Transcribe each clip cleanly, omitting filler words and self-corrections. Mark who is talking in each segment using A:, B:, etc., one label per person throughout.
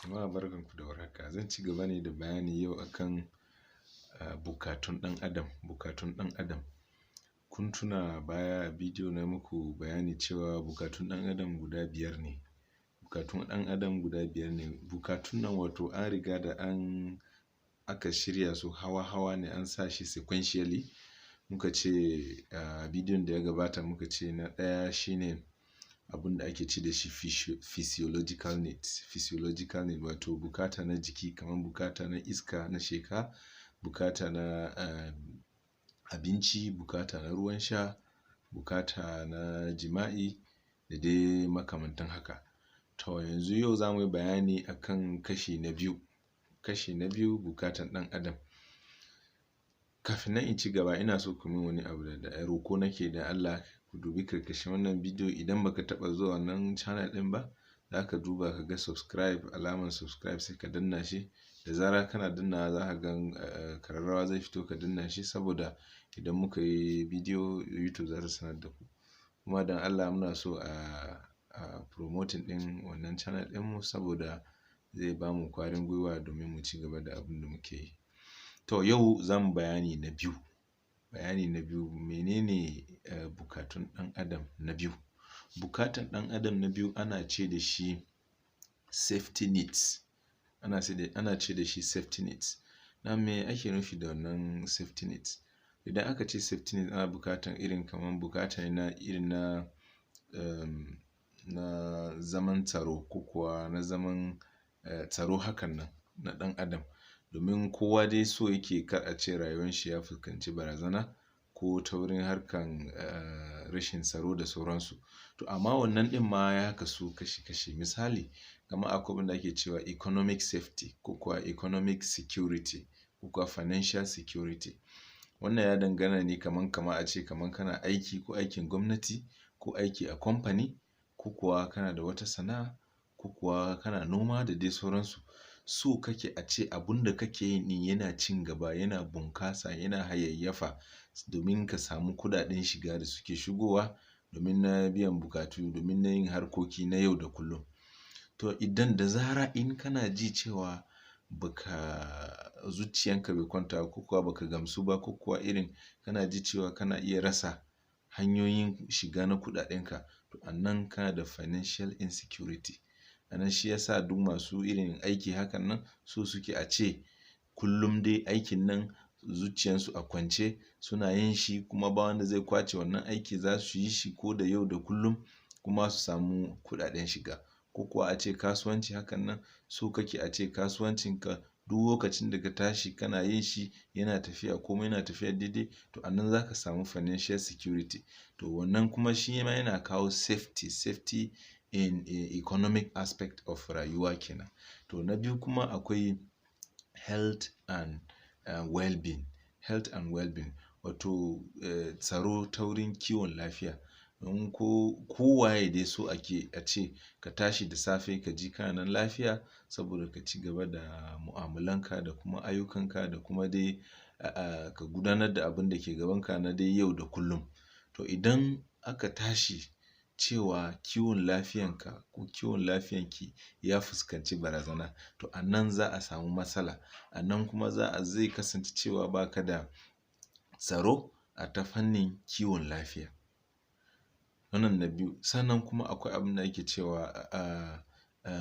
A: Jama'a, barkanku da warhaka. Zan ci gaba ne da bayani yau akan bukatun ɗan adam, bukatun ɗan adam. Kun tuna baya a bidiyo na muku bayani cewa bukatun ɗan adam guda biyar ne. Bukatun ɗan adam guda biyar ne. Bukatun nan, wato an riga da an aka shirya su hawa-hawa ne, an sa shi sequentially. Muka ce a bidiyon da ya gabata, muka ce na ɗaya shine abun da ake ce da shi physiological needs, physiological need, wato bukata na jiki, kamar bukata na iska na sheka, bukata na abinci, bukata na ruwan sha, bukata na jima'i da dai makamantan haka. To, yanzu yau za mu yi bayani akan kashi na biyu, kashi na biyu, bukatan ɗan adam. Kafin nan in ci gaba, ina so ku min wani abu da roko nake da Allah, ku dubi karkashin wannan bidiyo. Idan baka taɓa zuwa wannan channel ɗin ba, za ka duba ka ga subscribe, alamar subscribe, sai ka danna shi. Da zarar kana dannawa, za ka gan kararrawa zai fito, ka danna shi, saboda idan muka yi bidiyo, YouTube za ta sanar da ku. Kuma don Allah muna so a promoting ɗin wannan channel ɗinmu, saboda zai ba mu ƙwarin gwiwa domin mu ci gaba da abin da muke yi. To, yau za mu bayani na biyu. Bayani na biyu, menene bukatun ɗan adam na biyu? Bukatan ɗan adam na biyu ana ce da shi safety needs. Ana ce da shi safety needs. Na me ake nufi da wannan safety needs? Idan aka ce safety needs, ana bukatan irin kamar bukata na irin na zaman tsaro, ko kuwa na zaman tsaro hakan nan na ɗan adam. Domin kowa dai so yake kar a ce rayuwan shi ya fuskanci barazana ko ta wurin harkan rashin tsaro da sauransu. To, amma wannan ɗin ma ya kasu kashi-kashi. Misali, kamar akwai abin da ake cewa economic safety, ko kuwa economic security, ko kuwa financial security. Wannan ya dangana ne kaman a ce kaman kana aiki, ko aikin gwamnati, ko aiki a kamfani, ko kuwa kana da wata sana'a, ko kuwa kana noma da dai sauransu. So kake a ce abun da kake yi ɗin yana cin gaba, yana bunƙasa, yana hayayyafa, domin ka samu kuɗaɗen shiga da suke shigowa domin na biyan buƙatu, domin na yin harkoki na yau da kullum. To, idan da zara in kana ji cewa baka zuciyanka bai kwanta, ko kuwa baka gamsu ba, ko kuwa irin kana ji cewa kana iya rasa hanyoyin shiga na kuɗaɗenka, to a nan kana da financial insecurity. A nan shi ya sa duk masu irin aiki hakan nan so suke a ce kullum dai aikin nan zuciyansu a kwance suna yin shi, kuma ba wanda zai ƙwace wannan aiki, za su yi shi ko da yau da kullum kuma su samu kuɗaɗen shiga. Ko kuwa a ce kasuwanci hakan nan, so kake a ce kasuwancinka duk lokacin da ka tashi kana yin shi yana tafiya, komai yana tafiya daidai, to a nan za ka samu financial security. To, wannan kuma shi ma yana kawo safety, safety in economic aspect of rayuwa kenan. To, na biyu kuma akwai health and well-being, health and well-being, wato tsaro ta wurin kiwon lafiya. Don ko waye dai so ake a ce ka tashi da safe ka ji kana nan lafiya, saboda ka ci gaba da mu'amalanka da kuma ayyukanka da kuma dai ka gudanar da abin da ke gabanka na dai yau da kullum. To, idan aka tashi cewa kiwon lafiyanka ko kiwon lafiyanki ya fuskanci barazana, to a nan za a samu matsala. A nan kuma zai kasance cewa ba ka da tsaro a ta fannin kiwon lafiya. Wannan na biyu. Sannan kuma akwai abin da ake cewa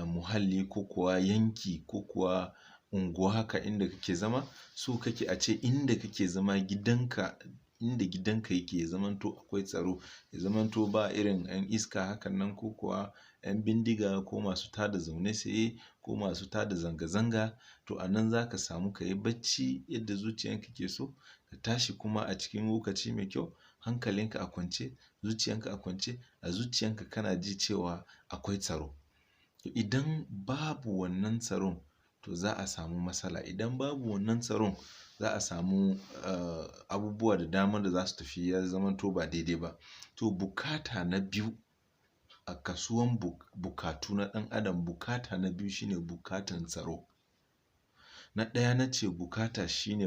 A: muhalli, ko kuwa yanki, ko kuwa unguwa haka inda kake zama. So kake a ce inda kake zama, gidanka, inda gidanka yake, ya zamanto akwai tsaro, ya zamanto ba irin 'yan iska hakan nan, ko kuwa 'yan bindiga, ko masu tada zaune tsaye, ko masu tada zanga-zanga. To, a nan za ka samu ka yi bacci yadda zuciyanka ke so, ka tashi kuma a cikin lokaci mai kyau, hankalinka a kwance, zuciyanka a kwance, a zuciyanka kana ji cewa akwai tsaro. To, idan babu wannan tsaron, to za a samu matsala. Idan babu wannan tsaron, za a samu abubuwa da dama da za su tafi ya zamanto ba daidai ba. To, bukata na biyu a kasuwan bukatu na ɗan adam, bukata na biyu shine bukatan tsaro. Na ɗaya na ce bukata shine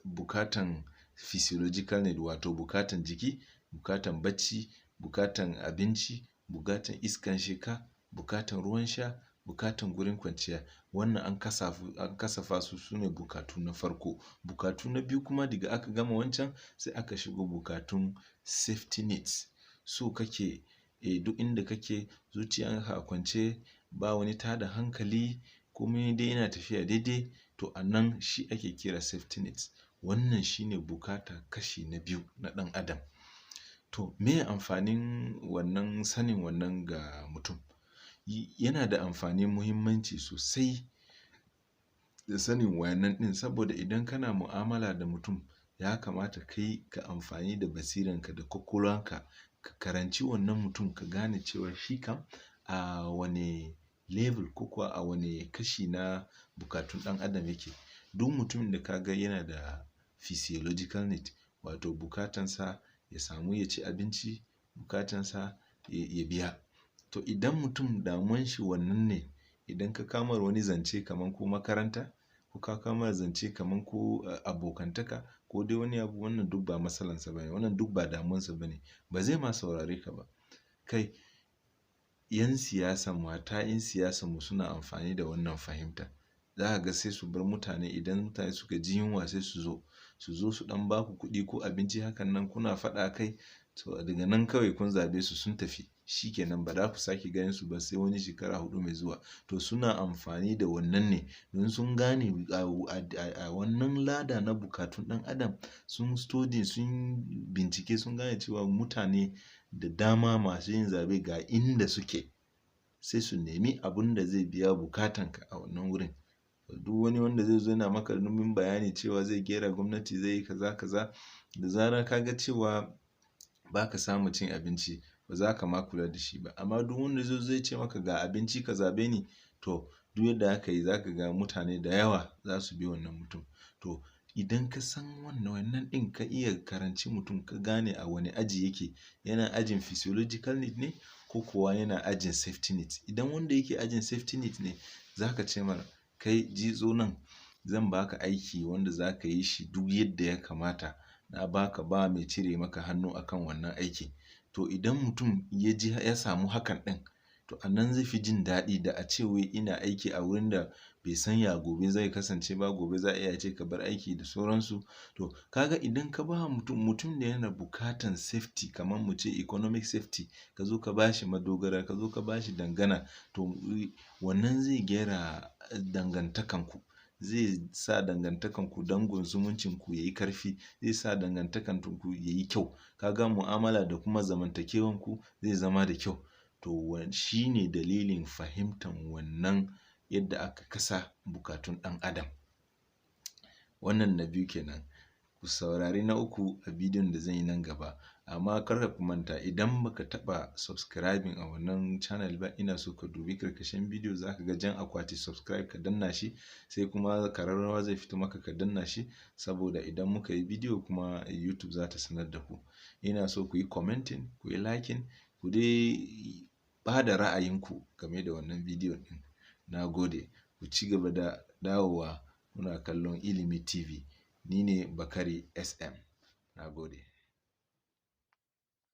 A: bukatan physiological need, wato bukatan jiki, bukatan bacci, bukatan abinci, bukatan iskan sheka, bukatan ruwan sha, bukatan jima'i. bukatan ruwan sha, bukatan gurin kwanciya. Wannan an kasafa su, su ne bukatu na farko. Bukatu na biyu kuma, daga aka gama wancan, sai aka shigo bukatun safety needs. So kake duk inda kake, zuciyanka a kwance, ba wani tada hankali, komai dai yana tafiya daidai. To a nan shi ake kira safety needs. Wannan shine bukata kashi na biyu na ɗan adam. To meye amfanin wannan sanin wannan ga mutum? Yana da amfani, muhimmanci sosai da sanin wannan ɗin, saboda idan kana mu'amala da mutum, ya kamata kai ka amfani da basiranka da kwakwalwanka, ka karanci wannan mutum, ka gane cewa shi kam a wane level ko kuwa a wane kashi na bukatun ɗan adam yake. Duk mutumin da ka ga yana da physiological need, wato bukatansa ya samu ya ci abinci, bukatansa ya biya. To idan mutum damuwan shi wannan ne, idan ka kawo mar wani zance kaman ko makaranta, ko ka kawo mar zance kaman ko abokantaka, ko dai wani abu, wannan duk ba matsalansa ba ne, wannan duk ba damuwansa ba ne, ba zai ma saurare ka ba. Kai, 'yan siyasan mu, hatta 'yan siyasan mu suna amfani da wannan fahimta. Za ka ga sai su bar mutane, idan mutane suka ji yunwa, sai su zo su ɗan ba ku kuɗi ko abinci hakan nan, kuna faɗa kai. To daga nan kawai kun zaɓe su, sun tafi, shi kenan, ba za ku sake ganin su ba sai wani shekara 4 mai zuwa. To suna amfani da wannan ne don sun gane a wannan ladder na bukatun ɗan adam, sun study, sun bincike, sun gane cewa mutane da dama masu yin zaɓe ga inda suke, sai su nemi abun da zai biya bukatanka a wannan wurin. Duk wani wanda zai zo yana maka dogon bayani cewa zai gyara gwamnati, zai yi kaza kaza, da zarar ka ga cewa ba ka samun cin abinci, ba za ka ma kula da shi ba. Amma duk wanda zai zo ya ce maka ga abinci, ka zaɓe ni, to duk yadda aka yi, za ka ga mutane da yawa za su bi wannan mutum. To idan ka san wannan ɗin, ka iya karanci mutum, ka gane a wane aji yake, yana ajin physiological need ne ko kuwa yana ajin safety need. Idan wanda yake ajin safety need ne, za ka ce mar, kai, ji, zo nan, zan baka aiki wanda za ka yi shi duk yadda ya kamata, na baka, ba mai cire maka hannu akan wannan aiki. To idan mutum ya ji ya samu hakan ɗin, to a nan zai fi jin daɗi da a ce wai ina aiki a wurin da bai san ya gobe zai kasance ba, gobe za a iya ce ka bar aiki da sauransu. To kaga idan ka ba mutum, mutum da yana bukatan safety, kamar mu ce economic safety, ka zo ka ba shi madogara, ka zo ka ba shi dangana, to wannan zai gyara dangantakanku, zai sa dangantakanku, dangon zumuncinku ya yi ƙarfi, zai sa dangantakanku ya yi kyau. Kaga mu'amala da kuma zamantakewanku zai zama da kyau. To shi ne dalilin fahimtan wannan yadda aka kasa bukatun ɗan adam. Wannan na biyu kenan. Ku saurari na uku a bidiyon da zan yi nan gaba. Amma kar ka manta, idan baka taɓa subscribing a wannan channel ba, ina so ka dubi karkashin bidiyo, za ka ga jan akwati subscribe, ka danna shi, sai kuma kararrawa zai fito maka, ka danna shi, saboda idan muka yi bidiyo kuma, YouTube za ta sanar da ku. Ina so ku yi commenting, ku yi liking, ku dai ba da ra'ayinku game da wannan bidiyon ɗin. Na gode. Ku ci gaba da dawowa kuna kallon Ilimi TV. Ni ne Bakari SM. Na gode.